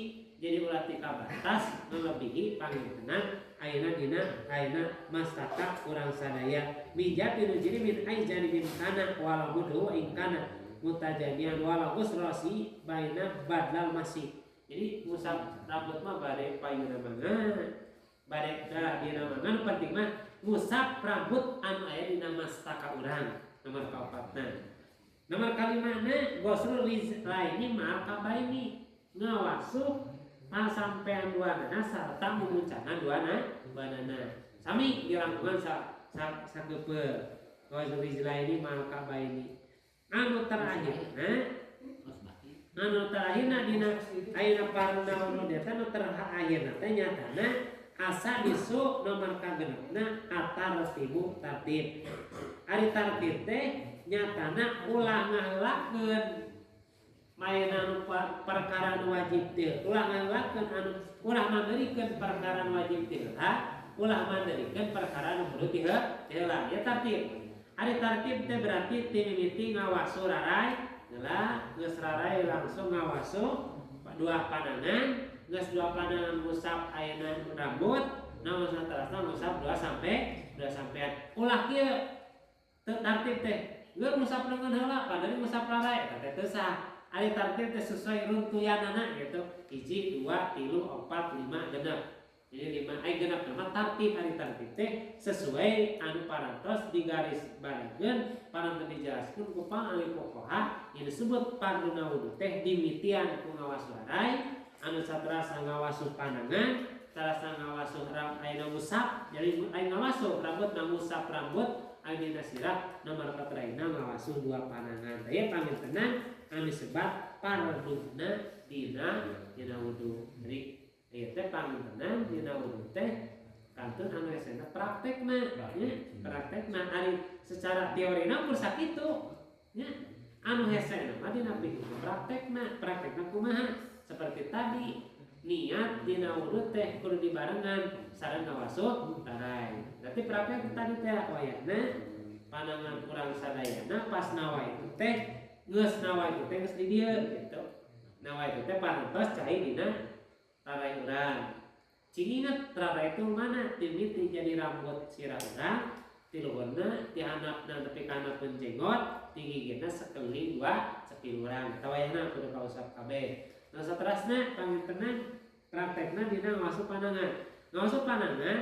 Jadi ulah tika batas melebihi pangintenan ayeuna dina ayeuna mastaka urang sadaya min jihati nuzuli min ai janibin kana wala mudhu in kana mutajanian wala usrasi baina badlal masih. Jadi ngusap rambut mah bade payuna mangan bade darah dina mangan penting mah ngusap rambut anu aya dina mastaka urang nomor kaopatna. Nomor kalimana ghuslul rizlaini ma'al kabaini ngawasuh sampean duanana sarta mumuncana duanana sami dirangkungan sakepeul ghuslul rizlaini ma'al kabaini. Anu terakhirna Anu terakhirna dina ayeuna parna wudu eta nu terakhirna teh nyatana asa disu nomor kagenepna atartibu tartib. Ari tartib teh nyatana ulah ngaheulakeun maena anu perkara nu wajib teh, ulah ngaheulakeun anu ulah manderikeun perkara nu wajib teh, ulah manderikeun perkara nu kudu teh heula. Ya tartib. Ari tartib teh berarti ti mimiti ngawasu rarai heula, geus rarai langsung ngawasu dua panangan, geus dua panangan ngusap ayeuna rambut, nah saterasna ngusap dua sampai dua sampean. Ulah kieu teu tartib teh, geus ngusap leungeun heula padahal ngusap rarai eta teh teu sah. Ari tartib teh sesuai runtuyanana gitu. 1 2 3 4 5 genep. Jadi 5 ai genep mah tartib. Ari tartib teh sesuai anu parantos digaris baregeun, parantos dijelaskeun ku ahli fuqaha yang disebut parduna wudu teh dimitian ku ngawasu rarai, anu saterasna ngawasu panangan, saterasna ngawasu ayeuna ngusap, jadi ai ngawasu rambut ngusap rambut, ai dina sirah nomor katerahina ngawasu dua panangan. Tah pangintenan anu disebut parduna dina dina wudu. Jadi ieu teh pangintenan dina wudu teh kantun anu hesena praktekna nya, praktekna ari secara teorina kur sakitu nya. Anu hesena mah dina pikeun praktekna, praktekna kumaha? Seperti tadi niat dina wudu teh kudu dibarengan sareng ngawasu tarai. Berarti praktek tadi teh wayahna panangan urang sadayana pas nawaitu teh geus nawaitu teh geus di dieu gitu. Nawaitu teh parantos cai dina tarai urang. Cing inget tarai itu mana? Timiti jadi rambut sirah urang, ti luhurna, ti handapna tepi ka handapeun jenggot, ti gigitna sekeliling dua cepil urang. Eta wayahna kudu kausap kabeh. Nah saterasna pangintenan praktekna dina ngawasu panangan. Ngawasu panangan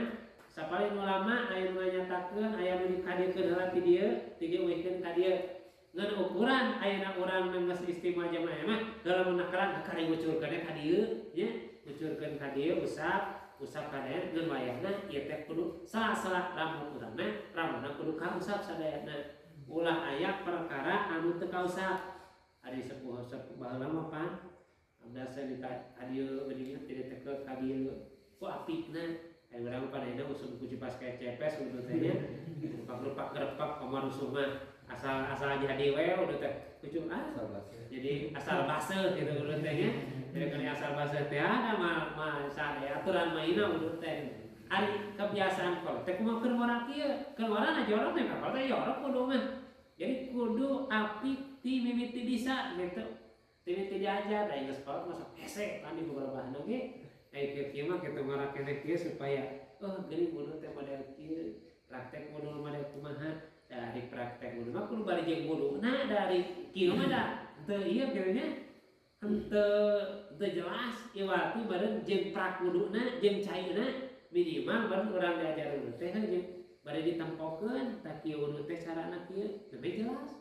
sapalih ulama aya nu nganyatakeun aya nu dikadiekeun heula ti dieu, ti dieu uihkeun ka dieu. Ngan ukuran ayeuna urang geus istimewa jamaah mah dalam menakeran kakari ngucurkeun ka dieu nya, ngucurkeun ka dieu usap, usap ka dieu ngan wayahna ieu teh kudu salah-salah rambut urangna, rambutna kudu kausap sadayana. Ulah aya perkara anu teu kausap. Ari sepuh-sepuh baheula mah pan abdasa di ka dieu geuning tidak teke ka dieu ku apikna. Aya urang pada ayeuna usum ku cipas kayak cepes udah teh nya. Rupak-rupak gerepak kamar usum mah asal asal jadi we udah teh kucung ah. Jadi asal baseuh gitu udah teh nya. Jadi kali asal baseuh teh ada mah mah sadaya aturan mainna udah teh. Ari kebiasaan kolot teh kumaha keur ngora kieu, keur ngorana jorok teh kolot teh jorok kudu mah. Jadi kudu apik ti mimiti bisa gitu. Ti mimiti diajar da geus kolot mah sok hese kan di beberapa bahan oge. Ai kieu kieu mah kitu ngora keneh kieu supaya oh geuning wudu teh model kieu, praktek wudu model kumaha. Dari praktek wudu mah kudu bari jeung wuduna dari kieu mah da teu ieu kieu nya henteu teu jelas iwati bareng jeung prak wuduna jeung caina minimal bareng urang diajar wudu teh jeung bari ditempokeun tah kieu wudu teh carana kieu lebih jelas.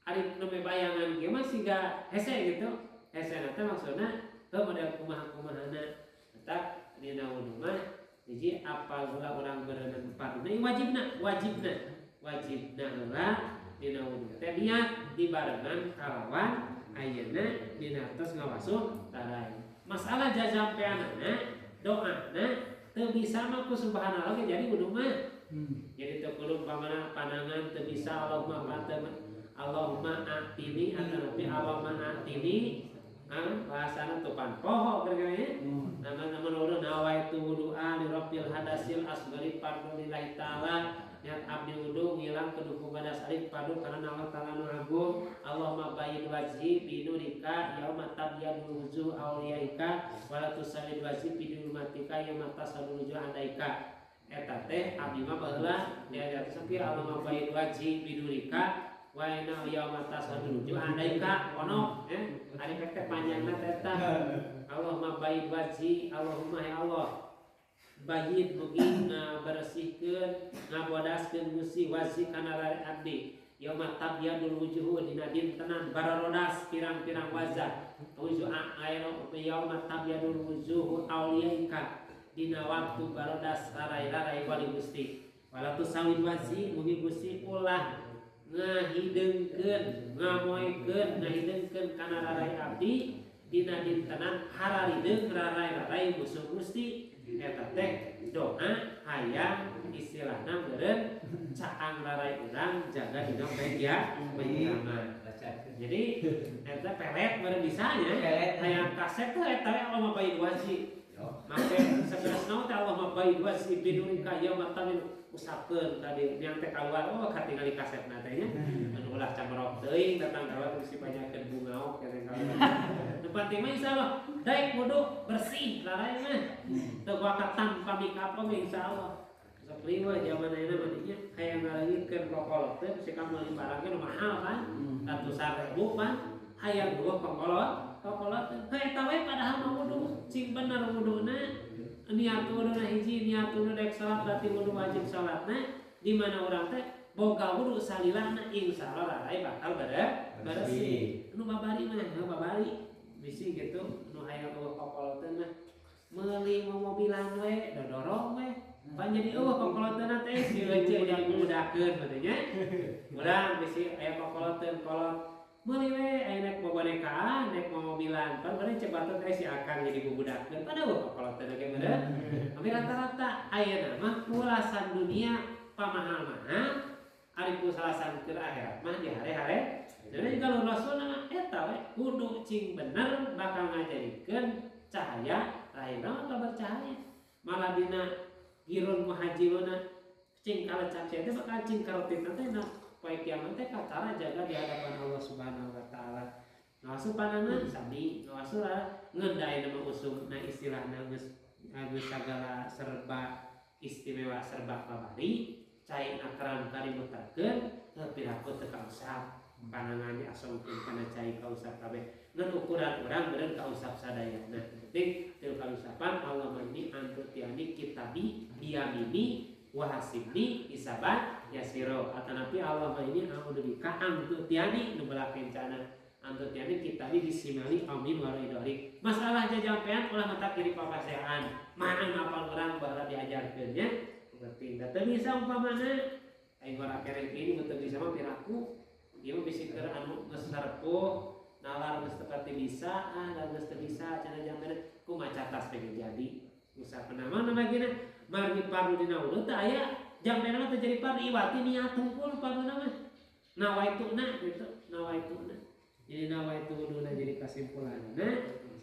Ari nu bayangan kieu mah siga hese gitu. Hesena teh maksudna teu model kumaha-kumahana. Eta dina wudu mah hiji apal heula urang berenang parduna wajibna, wajibna. Wajibna heula dina wudu teh niat dibarengan kalawan ayeuna dina tos ngawasuh tarai. Masalah jajampeanana doana teu bisa mah ku subhanallah ge jadi wudu mah. Jadi teu kudu umpamana panangan teu bisa Allahumma fatem Allahumma atini atanapi Allahumma atini bahasana tuh pan poho kira-kira nya. Nama-nama wudu nawaitu wudu'a li rabbil hadasil asghari fardu lillahi ta'ala niat abdi wudu ngilang keduku badas alif fardu karena Allah ta'ala nu agung. Allahumma bayyin wajhi binurika yauma tabyadul wujuh awliyaika wala tusawwid wajhi bidulmatika yauma tasadul wujuh adaika. Eta teh abdi mah baheula diajar sakieu Allahumma bayyin wajhi binurika wa inna yauma tasadul wujuh adaika ono ari teh panjangna teh eta Allahumma bayyin wajhi Allahumma ya Allah bayyin mugi ngabersihkeun ngabodaskeun Gusti wajhi kana abdi yauma tabyadul wujuh dina dintenan bararodas pirang-pirang wajah wujuh ayana yauma tabyadul wujuh auliyaika dina waktu barodas rarai-rarai wali Gusti wala tusawid wajhi mugi Gusti ulah Ngahideungkeun, ngamoekeun, ngahideungkeun kana rarai abdi dina dintenan hararideung rarai-rarai musuh Gusti. Eta teh doa hayang istilahna meureun caang rarai urang jaga dina poe kiamat. Jadi eta pelet meureun bisa nya hayang kasep teh eta we Allah mah wajib. Make saberes naon teh Allah mah baid wajib bidurika yauma tamil usapkeun tadi yang teh kaluar oh katingali kasepna teh nya anu ulah camerok teuing datang kaluar bisi banyakeun bungaok teh kaluar. Nu penting mah insyaallah daek wudu bersih larai mah teu wakat tanpa make up oge insyaallah. Sok liweuh jaman ayeuna mah nya hayang ngaleungitkeun kokolot teh bisi ka meuli barang ge mahal kan ratusan ribu kan hayang dua kokolot kokolot teh eta we padahal mah wudu cing bener wuduna niat wuduna hiji niat wudu dek salat berarti wudu wajib salatna di mana urang teh boga wudu salilana insyaallah rarai bakal bersih. Nu babari mah nu babari bisi gitu nu hayang eueuh kokoloteun mah meuli momobilan we dodorong we pan jadi eueuh kokoloteunna teh si leuceuk jadi ngudakeun katanya urang bisi aya kokoloteun kolot meuli we aya nek bobonekaan nek momobilan pan beureun cek batur teh si akang jadi gugudakeun pan eueuh kokoloteun ge meureun. Tapi rata-rata ayeuna mah pulasan dunia pamahal-mahal ari pulasan keur akhirat mah di hare-hare. Jadi kalau Rasul mah eta we kudu cing bener bakal ngajadikeun cahaya lahirna bakal bercahaya. Malah dina girun muhajiruna cing kalecap teh bakal cing karotitna teh na poe kiamat teh kacara jaga di hadapan Allah Subhanahu wa taala. Ngawasu panangan sami ngawasu lah ngeun da ayeuna mah usum na istilahna geus sagala serba istimewa serba babari cai nakran karimutarkeun teu piraku teu kausap panangan diasongkeun kana cai kausap kabeh ngan ukuran urang meureun kausap sadayana. Penting teu kausapan Allah ini antu tiani kitabi biyamini wa hasibni hisaban yasiro atanapi Allah ini a'udzubika antu tiani nu belah kencana antu tiani kitabi bisimali amin wa idori. Masalah jajampean ulah mata kiri papasean maan apal urang baheula diajarkeun nya penting da teu bisa umpamana aing ora kereng ini teu bisa mah piraku ieu mah bisi keur anu geus serepuh nalar geus teu pati bisa ah da geus teu bisa cenah jampean kumaha catas pengen jadi usah penama nama gina margi pardu dina wudu teh aya jampean mah teu jadi pardu iwati niat hungkul parduna mah nawaituna gitu nawaituna jadi nawaitu wuduna jadi kesimpulanna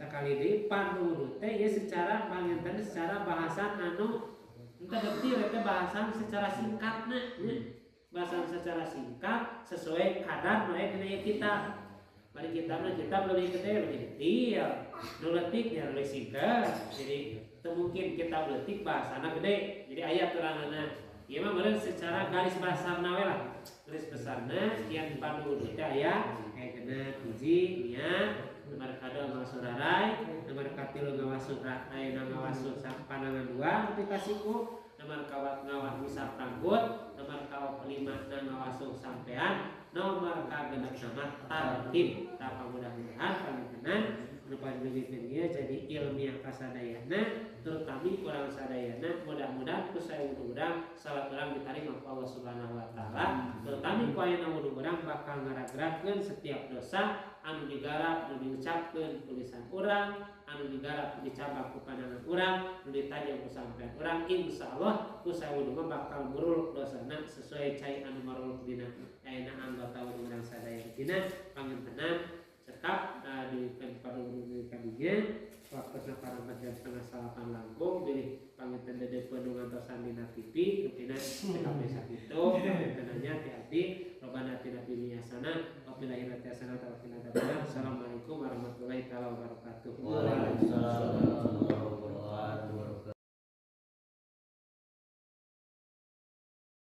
sakali deui pardu wudu teh ieu secara panginten secara bahasan anu entah detil eta bahasan secara singkatna nya bahasan secara singkat sesuai kadar nu aya dina ieu kitab. Mari kitabna kitab lebih gede lebih detail nu leutik nya lebih singkat jadi teu mungkin kitab leutik bahasana gede jadi aya aturanana ieu mah meureun secara garis besarna we lah garis besarna sekian pardu wudu teh aya genep hiji niat nomor kadua ngawasu rarai nomor katilu ngawasu ayeuna ngawasu panangan dua nepi ka siku nomor kawat ngawah ngusap rambut nomor kawat lima ngawasu sampean nomor kagenep nama tartib. Tah mudah-mudahan pangintenan nu panjenengan ieu jadi ilmiah kasadayana terutami urang sadayana mudah-mudahan ku saya wudu urang salat urang diterima ku Allah Subhanahu wa taala terutami ku ayeuna wudu urang bakal ngaragrakeun setiap dosa anu digarap nu diucapkeun ku lisan urang anu digarap dicabak ku pandangan urang nu ditajam ku sampean urang insyaallah ku saya wudu mah bakal muruluk dosana sesuai cai anu maruluk dina ayeuna anggota wudu urang sadaya dina pangintenan cekap di parung kadinya waktu paramat jam 8:30 langkung bilih panginten dede penuh ngantosan dina TV rupina cekap desa kitu pangintenannya hati-hati robana atina fid dunya hasanah wa fil akhirati hasanah wa qina adzabannar. Assalamualaikum warahmatullahi taala wabarakatuh. Waalaikumsalam.